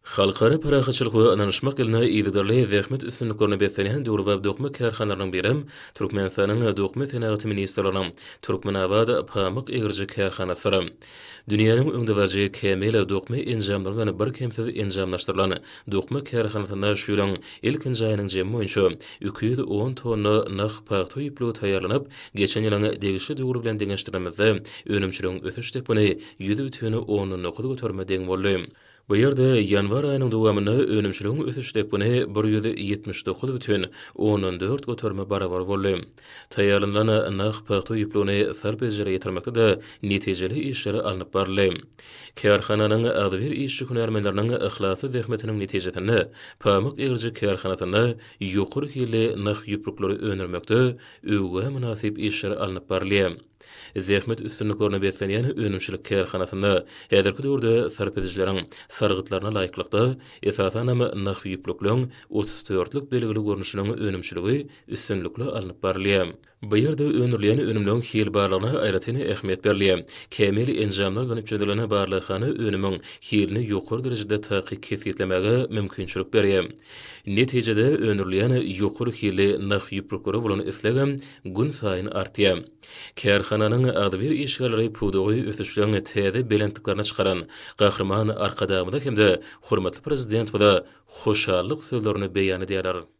Halkara parahatçylyk we ynanyşmak ýylynda yzygiderli zähmet üstünliklerine beslenýän döwrebap dokma kärhanalarynyň birem Türkmenistanyň Dokma senagaty ministrliginiň Türkmenabat pamyk egriji kärhanasydyr. Dünýäniň öňdebaryjy kämil dokma enjamlary bilen birkemsiz enjamlaşdyrylan dokma kärhanasynda şu ýylyň ilkinji aýynyň jemi boýunça 210 tonna nah pagta ýüplügi taýýarlanyp, geçen ýylyň degişli döwri bilen deňeşdirenimizde önümçiligiň ösüş depgini 100,9 göterime deň boldy. Bu ýerde ýanwar aýynyň dowamynda önümçiligiň ösüş depgini 179 bütin ondan dört göterime barabar boldy. Taýýarlanylan nah pagta ýüplügini sarp edijilere ýetirmekde-de netijeli işler alnyp baryldy. Kärhananyň agzybir işçi-hünärmenleriniň yhlasly zähmetiniň netijesinde pamyk egriji kärhanasynda ýokary hilli nah ýüplükleri öndürmekde öwgä mynasyp işler alnyp barylýar. Zähmet üstünliklerine beslenýän önümçilik kärhanasynda häzirki döwürde sarp edijileriň sargytlaryna laýyklykda, esasanam nah ýüplükleň 34-lük belgili görnüşiniň önümçiligi üstünlikli alnyp barylýar. Bu ýerde öndürilýän önümleň hil barlagyna aýratyn ähmiýet berilýär. Kämil enjamlar bilen üpjün edilen barlaghana önümiň hilini ýokary derejede takyk kesgitlemäge mümkinçilik berýär. Netijede, öndürilýän ýokary hilli nah ýüplüklere bolan islegem günsaýyn artýar. Kärhananyň agzybir işgärleri pudagy ösüşleň täze belentliklerine çykaran Gahryman Arkadagymyza hem-de hormatly Prezidentimize hoşallyk sözlerini beýan edýärler.